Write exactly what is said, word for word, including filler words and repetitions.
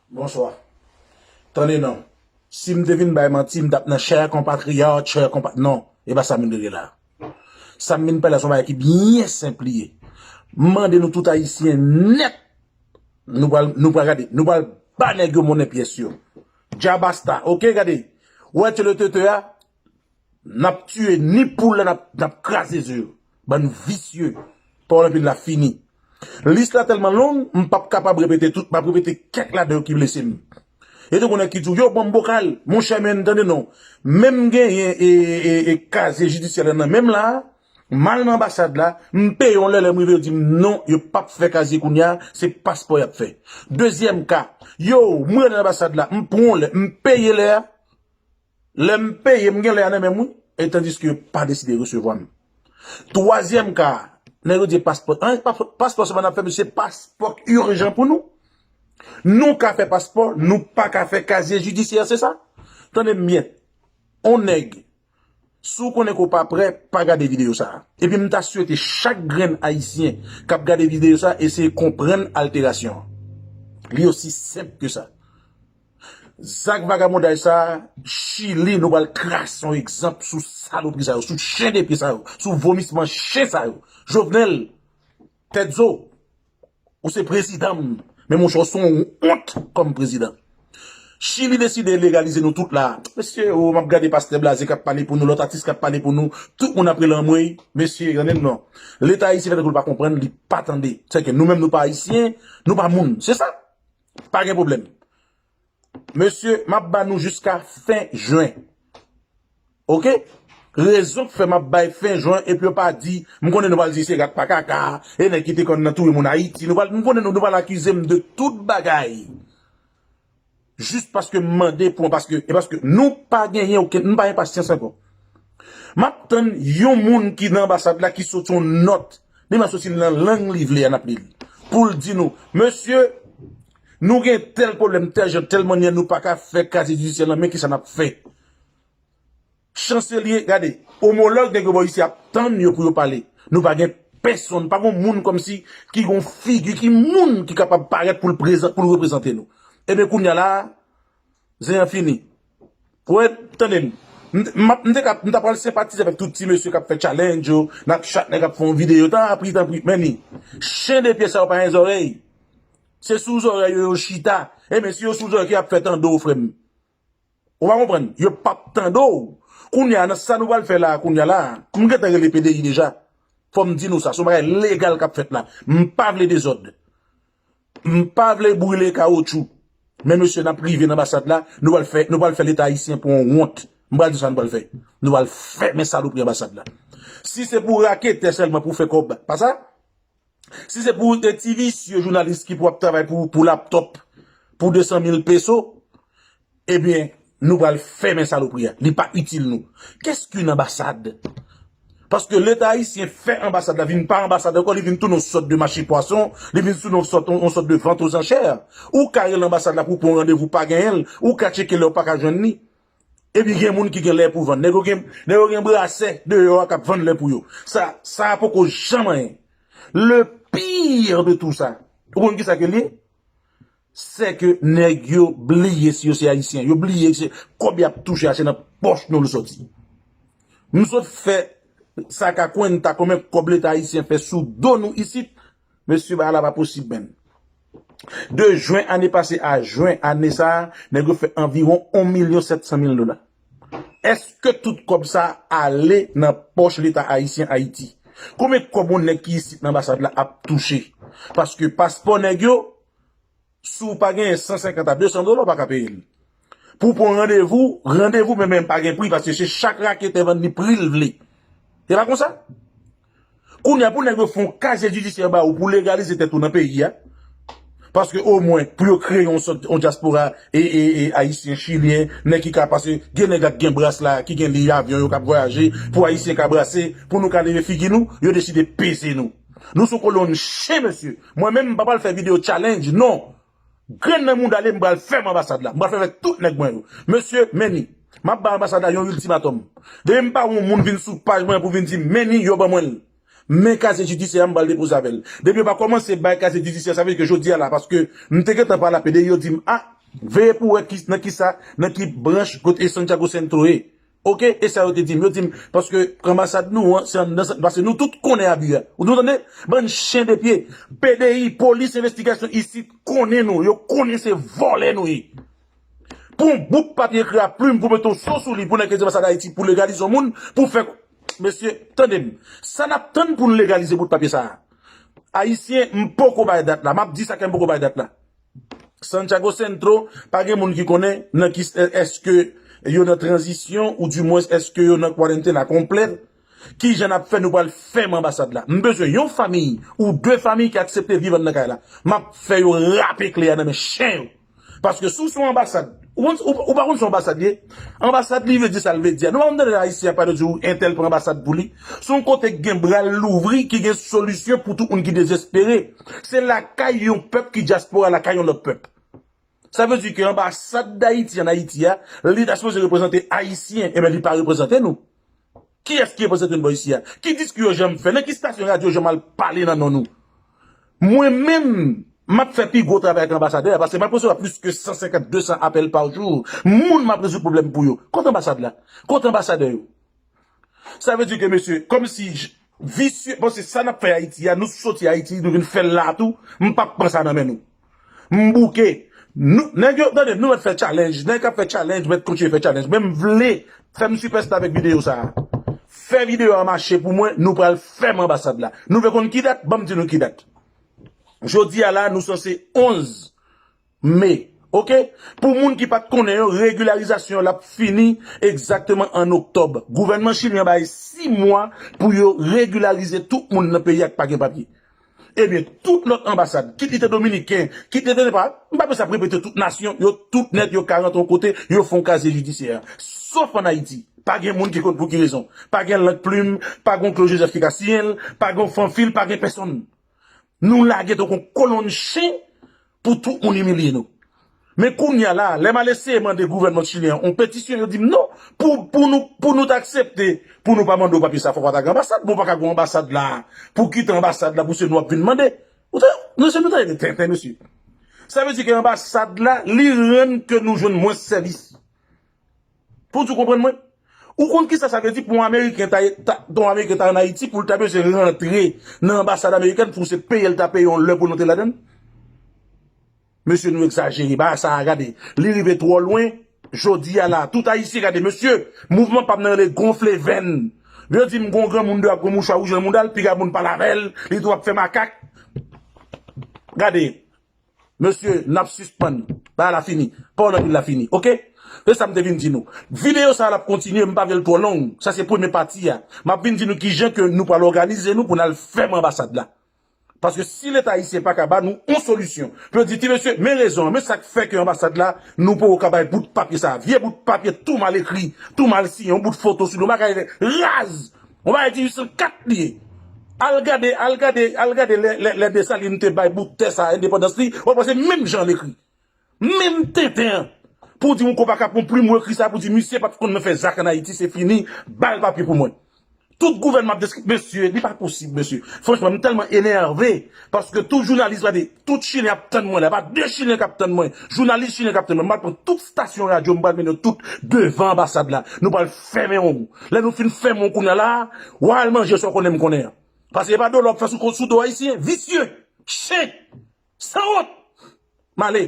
Bonswa. Tande non. Si m te vin bay manti, m t ap nan chè konpatriyat, chè konpa... Non, e pa sa m vin regle la. Sa m vin pale la se yon bagay ki byen senp li ye. M mande nou tout Ayisyen nèt, nou pral, nou pral gade, nou pral ba nèg yo monnen pyès yo. Dja basta, oke, gade. Ou wè tele tete a, n ap tiye ni poul la, n ap, n ap kraze ze yo. Bann visye. Pawòl anpil la fini. Lis la tèlman long, m p ap kapab repete tout, m ap repete kèk ladan yo ki blese m. E te konnen ki di w, yo, ban m bokal, monchè, men, tande non. Men m genyen e, e, e, e kazye jidisyè la nan men m la, m al nan anbasad la, m peye yon lè, lè m rive, yo di m non, yo p ap fè kazye kounye a, se paspò y ap fè. Dezyèm ka, yo, m rele nan anbasad la, m pran yon lè, m peye lè a, lè m peye, m gen lè a nan men m, wi, e tandiske yo pa deside resevwa m. Twazyèm ka, nèg yo di paspò, an, pa-, paspò se pa n ap fè, men se paspò k ijan pou nou. Nou ka fè paspò, nou pa ka fè kazye jidisyè, se sa? Tande m byen. On nèg, si w konnen ke w pa prè, pa gade videyo sa a. Epi m ta swete chak grenn Ayisyen k ap gade videyo sa a eseye konprann alterasyon an. Li osi senp ke sa. Zak vagabondaj sa a, Chili, nou pral trase yon egzanp sou salopri sa yo, sou chen de pye sa yo, sou vomisman chen sa yo. Jovenel, tèt zo, ou se prezidan m, men monchè, ou se yon wont kòm prezidan. Chili deside legalize nou tout la. Mesye, o, m ap gade pastè Blaze k ap pale pou nou, lòt atis k ap pale pou nou, tout moun ap rele anmwey. Mesye, tande m non. Leta ayisyen fè tankou l pa konprann, li pa tande. Sèke nou menm nou pa ayisyen, nou pa moun. Se sa. Pa gen pwoblèm. Mesye, m ap ba nou jiska fen jen. Oke? Rezon k fè m ap bay fen jen, epi yo pa di, m konnen nou pral di se rat pa kaka, e nèg ki te konn nan touye moun Ayiti, nou pral, m konnen nou, nou pral akize m de tout bagay. Jis paske m mande pou, paske, e paske nou pa genyen okenn, nou pa gen pasyans ankò. M ap tann yon moun ki nan anbasad la ki sot yon nòt, li va soti nan lang li vle a, n ap li l. Pou l di nou, mesye, nou gen tèl pwoblèm, tèl jan, tèl mannyè, nou pa ka fè kazye jidisyè nan, men kisa n ap fè? Chanselye, gade, omològ nèg yo bò isi ap tann yo pou yo pale. Nou pa gen pèsonn, pa gen moun kòmsi ki gen yon figi, ki moun ki kapab parèt pou l prezan-, pou l reprezante nou. Ebyen, kounye a la, zen an fini. Ou wè, tande m. M, m, m te ka, m ta pral senpatize avèk tout ti mesye k ap fè challenge yo, n ap chat nèg ap fè yon videyo, tanpri, tanpri, men ni. Chen de pye sa yo pa gen zòrèy. Se sou zòrèy yo, yo chita. Ebyen, si yo sou zòrèy, ki ap fè tande w, frè m? Ou pa konprann? Yo p ap tande w. Kounye a, nan sa nou pral fè la, kounye a la, m gentan rele P D I deja. Fò m di nou sa, se yon bagay legal k ap fèt la. M pa vle dezòd. M pa vle brile kawotchou. Men mesye, n ap rive nan anbasad la, nou pral fè, nou pral fè Leta ayisyen pran yon wont. M pral di sa nou pral fè. Nou pral fèmen salopri anbasad la. Si se pou raketè sèlman pou fè kòb, pa sa? Si se pou de ti visye jounalis ki pou ap travay pou, pou laptòp, pou de san mil peso, ebyen, nou pral fèmen salopri a. Li pa itil nou. Qu'est-ce qu'une ambassade? Paske Leta ayisyen fè anbasad la vin pa anbasad ankò, li vin tounen yon sòt de mache pwason, li vin tounen yon sòt, yon sòt de vente aux enchères. Ou ka rele anbasad la pou pran randevou, pa genyen l, ou ka tcheke lè w pa ka jwenn li. Epi gen moun ki gen lè pou vann. Nèg yo gen, nèg yo gen brasè deyò a k ap vann lè pou yo. Sa, sa a poko janm anyen. Le pire de tout sa, ou konn kisa ke l ye? Se ke nèg yo bliye si yo se ayisyen. Yo bliye se kòb y ap touche a, se nan pòch nou l soti. M sot fè sa ka kwenta konbyen kòb Leta ayisyen fè sou do nou isit. Mesye, bagay la pa posib, menn. De jen ane pase a jen ane sa a, nèg yo fè anviwon yon milyon sèt san mil dola. Èske tout kòb sa a ale nan pòch Leta ayisyen Ayiti? Konbyen kòb yon nèg ki isit nan anbasad la ap touche? Paske paspò nèg yo, si w pa genyen san senkant a de san dola, w pa ka peye l. Pou w pran randevou, randevou menm, menm pa gen pri, paske se chak raketè vann li pri l vle. E pa konsa? Kounye a, pou nèg yo fè yon kazye jidisyè ba ou pou legalize tèt ou nan peyi a, paske omwen, pou yo kreye yon sòt, yon dyaspora, e, e, e, ayisyen, chilyen, nèg ki ka pase, gen nèg ak gen bras la, ki gen liy avyon yo k ap vwayaje, pou ayisyen ka brase, pou nou ka leve figi nou, yo deside peze nou. Nou se yon kolonn chen, mesye. Mwen menm, m pa pral fè videyo challenge, non. Grenn nan mouda li, m pral fèmen anbasad la. M pral fè avèk tout nèg mwen yo. Mesye, men ni. M ap ba anbasad la yon iltimatòm. Depi m pa wè yon moun vin sou paj mwen pou vin di m, men ni, yo ban mwen l. Men kazye jidisyè a, m pral depoze avè l. Depi yo pa kòmanse bay kazye jidisyè, sa vle di ke jodi a la, paske m te gentan pale a P D I, yo di m, a, Veye pou wè ki, nan ki sa, nan ki branch kote Santiago Centro ye. Oke, e sa yo te di m. Yo di m, paske anbasad nou an, se anndan, paske nou tout konnen abi a. Ou nou tande? Bann chen de pye. P D I, polis envestigasyon isit konnen nou. Yo konnen se vòlè nou ye. Pou yon bout papye ekri a plim, pou mete yon so sou li, pou nèg ki di anbasad Ayiti, pou legalize yon moun, pou fè. Mesye, tande m. Sa n ap tann pou n legalize bout papye sa a? Ayisyen, m poko bay dat la. M ap di sa ke m poko bay dat la. Santiago Centro, pa gen moun ki konnen nan ki, èske yo nan tranzisyon, ou dimwens èske yo nan kwarantena konplè. Kijan n ap fè, nou pral fèmen anbasad la? M bezwen yon fanmi ou de fanmi ki aksepte viv anndan kay la. M ap fè yo rape kle a nan men chen yo. Paske si w se yon anbasad, ou, ou, ou pa konn se yon anbasad ye? Anbasad li vle di sa l vle di a. Nou pa konn tande ayisyen ap pale di w entèl pran anbasad pou li. Se yon kote ki gen bra l louvri, ki gen solisyon pou tout moun ki dezespere. Se lakay yon pèp ki dyaspora lakay yon lòt pèp. Sa vle di ke anbasad Dayiti ann Ayiti a, li ta sipoze reprezante Ayisyen, ebyen li pa reprezante nou. Kiyès ki reprezante nou bò isi a? Ki diskou yo janm fè? Nan ki stasyon radyo yo janm al pale nan non nou? Mwen menm, m ap fè pi gwo travay ke anbasadè a, paske m ap resevwa plis ke san senkant, de san apèl pa jou. Moun m ap rezoud pwoblèm pou yo. Kote anbasad la? Kote anbasadè yo? Sa vle di ke mesye, kòmsi j-, visye, bon, se sa n ap fè Ayiti a, nou soti Ayiti, nou vin fè l la tou, m p ap pran sa nan men nou. M bouke. Nou, nèg yo, tande, nou mèt fè challenge, nèg k ap fè challenge, mèt kontinye fè challenge. Men m vle fè m sipèsta avèk videyo sa a. Fè videyo a mache pou mwen, nou pral fèmen anbasad la. Nou vle konn ki dat? Ban m di nou ki dat. Jodi a la, nou sanse onz me. Oke? Pou moun ki pa t konnen yo, regilarizasyon yo l ap fini egzakteman an oktòb. Gouvènman chilyen an bay sis mwa pou yo regilarize tout moun nan peyi a ki pa gen papye. Ebyen, tout lòt anbasad, kit li te dominiken, kit li te pa, m pa bezwen ap repete tout nasyon, yo tout nèt, yo ka rantre yon kote, yo fè yon kazye jidisyè. Sof ann Ayiti, pa gen moun ki konn pou ki rezon. Pa gen Lank Plim, pa gen Claude Joseph ki ka siyen l, pa gen Fanfil, pa gen pèsonn. Nou lage tankou yon kolonn chen pou tout moun imilye nou. Men kounye a la, lè m al eseye mande gouvènman chilyen an yon petisyon, yo di m non, pou, pou nou, pou nou t aksepte, pou nou pa mande w papye sa, fòk w pa ta gen anbasad, men w pa ka gen yon anbasad la, pou kite anbasad la, pou se nou ap vin mande. Ou ta, mesye, nou ta de tenten, mesye. Sa vle di ke anbasad la, li rann ke nou jwenn mwens sèvis. Pou di w konprann mwen, ou konn kisa sa vle di pou yon Ameriken ta, ta, pou yon Ameriken ta ann Ayiti, pou l ta bezwen rantre nan anbasad amerikèn, pou se peye l ta peye yon lè pou l rantre ladan l? Mesye, nou egzajere. Bagay sa a, gade, li rive twò lwen. Jodi a la, tout Ayisyen, gade, mesye, mouvman pa m nan rele gonfle venn. Yo di m gon granmoun deyò ak yon mouchwa wouj nan mouda l, piga moun pale avè l, li tou ap fè makak. Gade, mesye, n ap sispann. Bagay la fini. Pawòl anpil la fini. Oke? Se sa m te vin di nou. Videyo sa a l ap kontinye, m pa vle l twò long. Sa se premye pati a. M ap vin di nou kijan ke nou pral òganize nou pou n al fèmen anbasad la. Paske si Leta ayisyen pa ka ba nou yon solisyon, pou yo di, ti mesye, men rezon an, men sa k fè ke anbasad la, nou poko ka bay bout papye sa a. Vye bout papye tou mal ekri, tou mal siyen, yon bout foto sou li, yon bagay raz. Yon bagay di uit san kat li ye. Al gade, al gade, al gade lè, lè, lè Desalin te bay bout tè sa a endepandans li, w ap wè se menm jan l ekri. Menm tenten an. Pou di yon konpa k ap yon plim ou ekri sa, pou di misye pa t konn nan fè zak ann Ayiti, se fini, ba l papye pou mwen. Tout gouvènman ap deskri-, mesye, li pa posib, mesye. Franchman, m tèlman enève, paske tout jounalis, gade, tout Chilyen ap tann mwen la, pa de Chilyen k ap tann mwen, jounalis Chilyen k ap tann mwen, m pral pran tout stasyon radyo, m pral mennen yo tout devan anbasad la. Nou pral fèmen yon. Lè nou fin fèmen yon kounye a la, w al manje sa w konnen m konnen an. Paske e pa dolo w ap fè sou, sou do Ayisyen, visye, chen, sanwont. M ale.